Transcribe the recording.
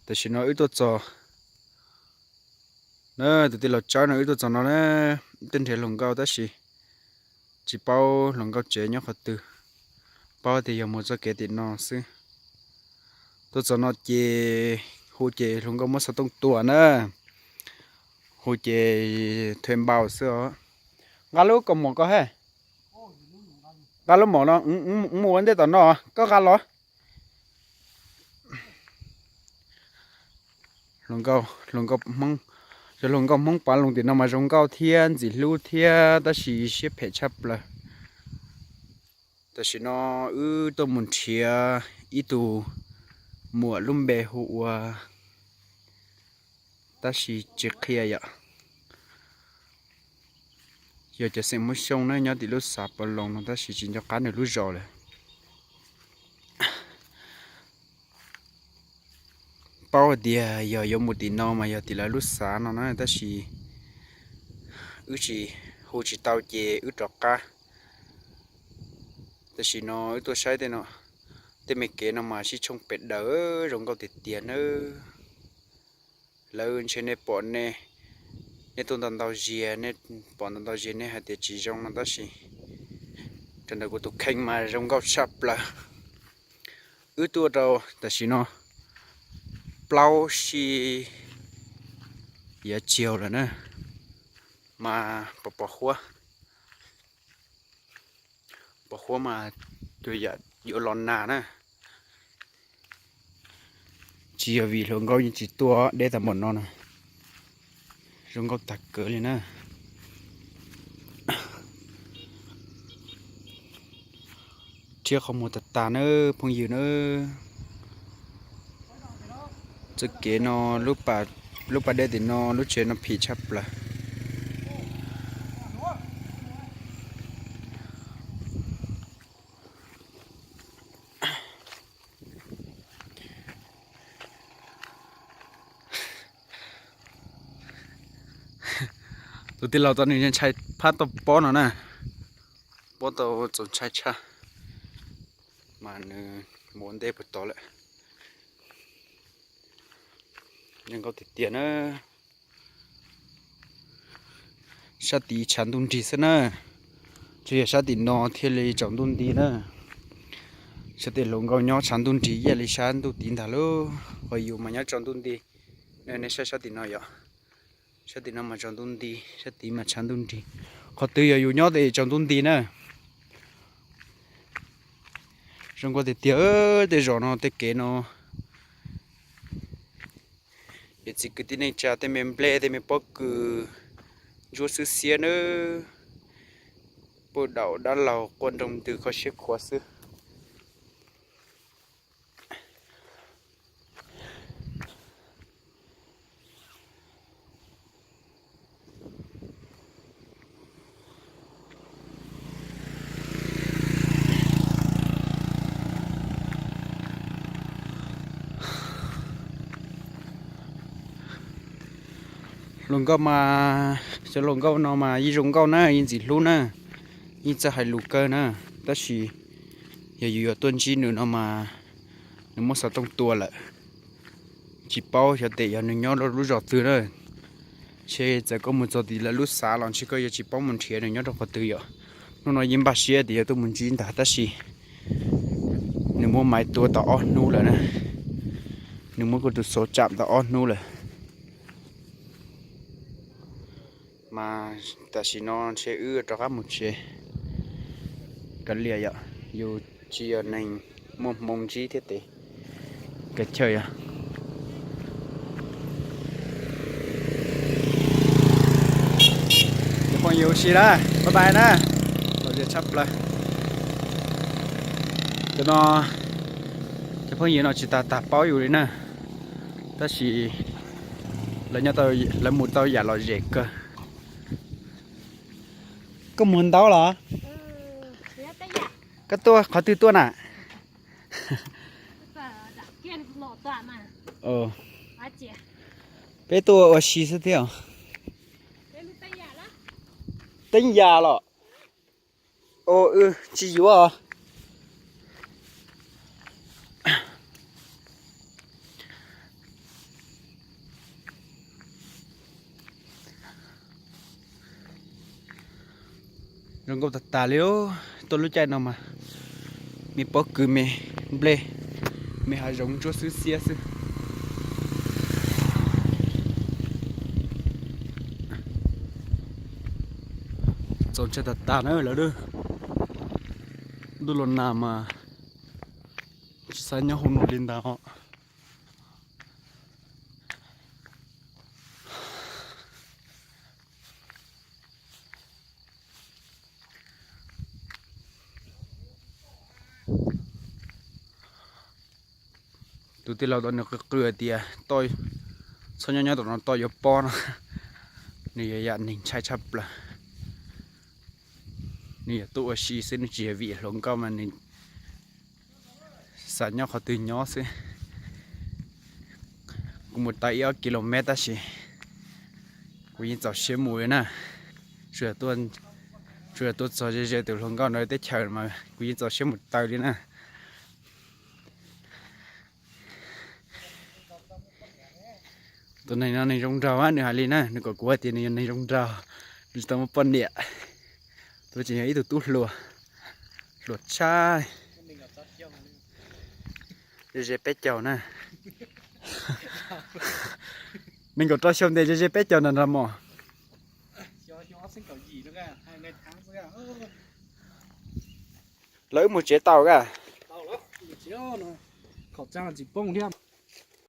Tam sim no wb tuaj txog na, tus tij laug Tsawb no wb tuaj txog no na, wb tuaj nrhiav hluas nkauj tab sis tsis paub hluas nkauj tsev nyob qhov twg, paub tias yog mus txoj kev tim no xwb. Tuaj txog no ces hu ces hluas nkauj muab xov tooj tua na, hu ces thuê npau xwb os. Nqa lub kaus mom ko he, nqa lub mom no, mus ua ntej tom no, koj nqa los. Hluas nkauj, hluas nkauj Hmoob, cov hluas nkauj Hmoob Pav Loos tim no mas zoo nkauj thiab ntxim hlub thiab tab sis siab phem tshaj plaws. Tam sim no wb tuaj mus nrhiav ib tug muam lub npe hu ua, tab sis tsis qhia yom. Yog cov xeem Hmoob Xyooj na, nyob tim lub xav Pav Loos no tab sis tsis nco qab nws lub zos lawm. Paub hais tias yog yuav mus tim no mas yog tim lawv lub xav no na, tab sis wb tsis, hu tsis tau ces wb rov qab. Tam sim no wb tuaj saib tej no, tej me kev no mas sib tshooj pem daws, zoo nkauj tiag tiag nawb. Lawv ntshe nej pom nej, nej tuaj ntau ntau ziag, nej pom ntau ntau ziag nej hais tias tsis zoo no tab sis rau ntawm kuv tus kheej mas zoo nkauj tshaj plaws. Wb tuaj rau tam sim no plaub sij yav tsaus lawm na, mas pos pos huab, pos huab mas tus yam yuav los nag na. Tsis yog vim hluas nkauj yeej tsis tuaj deb tag npaum no na, zoo nkauj tag kawg li na. Rhiab qhov muag tag tag nawb phooj ywg nawb. Txoj kev no, lub pas dej tim no, lub tsev no phim tshaj plaws. Tus tij laug tau nws ntshai phab tau pob no na, pob tau txaus ntshai tshaj, mas nws mus ua ntej puag tod lawm. Zoo nkauj tiag tiag na. Sab tid tshav ntuj nrig xwb na, tsuas yog sab tim no thiaj li tsaus ntuj nti na. Sab tim hluas nkauj nyob tshav ntuj nrig ib yam li sab ntuj tid ntag lauj, ho yus mas nyob tsaus ntuj nti. Nej saib sab tim no yom, sab tim no mas tsaus ntuj nti, sab tid mas tshav ntuj nrig. Qhov twg yog yus nyob ces tsaus ntuj nti na. Zoo nkauj tiag tiag, tej zos no tej kev no, yog txiv kwv tij neej tsa tej me nplej tej me pob kws ntsuab xwb xiab nawb, puj daum dab laug quaj nroo ntws kho siab khuav xwb. Hluas nkauj mas, cov hluas nkauj no mas yeej zoo nkauj na, yeej ntxim hlub na, yeej txawj hais lus kawg na, tab sis yog yus yuav tuaj ntsib nws no mas nws muab xov tooj tua lawm, tsis paub xyov tes yog nws nyob lub zos twg na. Ntshe txawm koj mus txog tim lawv lub xav los ntshe koj yuav tsis paub mus nrhiav nws nyob rau qhov twg yom. Hnub no yeej npaj siab tias yuav tuaj mus ntsib ntag tab sis nws muab maiv tua tau ob hnub lawm na, nws muab kuv tus xauv tsam tau ob hnub lawm. Mas tam sim no ntshe wb rov qab mus tsev. Kav liam yom, yus tsis yog neeg muaj hmoo ntsib thiab tes. Kav chawj yom. Cov phooj ywg ua si na, bye bye na. Lom zem tshaj plaws. Cov no, cov phooj ywg no tsis tas tas paub yus li na, tab sis lawv mus tau yam lom zem kawg. Koj mus ntau los? Koj tuaj qhov twg tuaj na? Peb tuaj ua si xwb thiab. Teeb yam los? Tsis yuav. Zoo nkauj tag tag li. Tuaj lub caij no mas me pob kws, me nplej, me hav zoov ntsuab xwb xiab xwb. Txaus ntshai tag tag na lawv. Ntuj los nag mas tsis xav nyob hauv no li ntag. Tus tij laug tau nws qw qw tias txhob nyob nyob tom no, toj yuav pob no. Nws yog yam neeg ntshai tshaj plaws. Nws yog tuaj ua si xwb, nws tsis yog vim hluas nkauj mas nws xav nyob qhov twg nyob xwb. Kuv mus tau ib ob ki lo mev tab sis kuv yeej txaus siab mus li na. Tsuas yog tuaj txog ze ze tus hluas nkauj no teb chaws mas kuv yeej txaus siab mus taw li na. Tus neeg no neeg zoo nraug, nws hais li na, nws kom kuv hais tias nws yog neeg zoo nraug, nws tsis tau muaj poj niam. Tus tseem yog ib tug tub hluas, hluas tshaj. Ze ze peb caug na. Nees nkaum rau xyoo ntes ze ze peb caug nrog mos. Lawv wb mus tsev tau ka? Khẩu trang là chỉ pông thiab.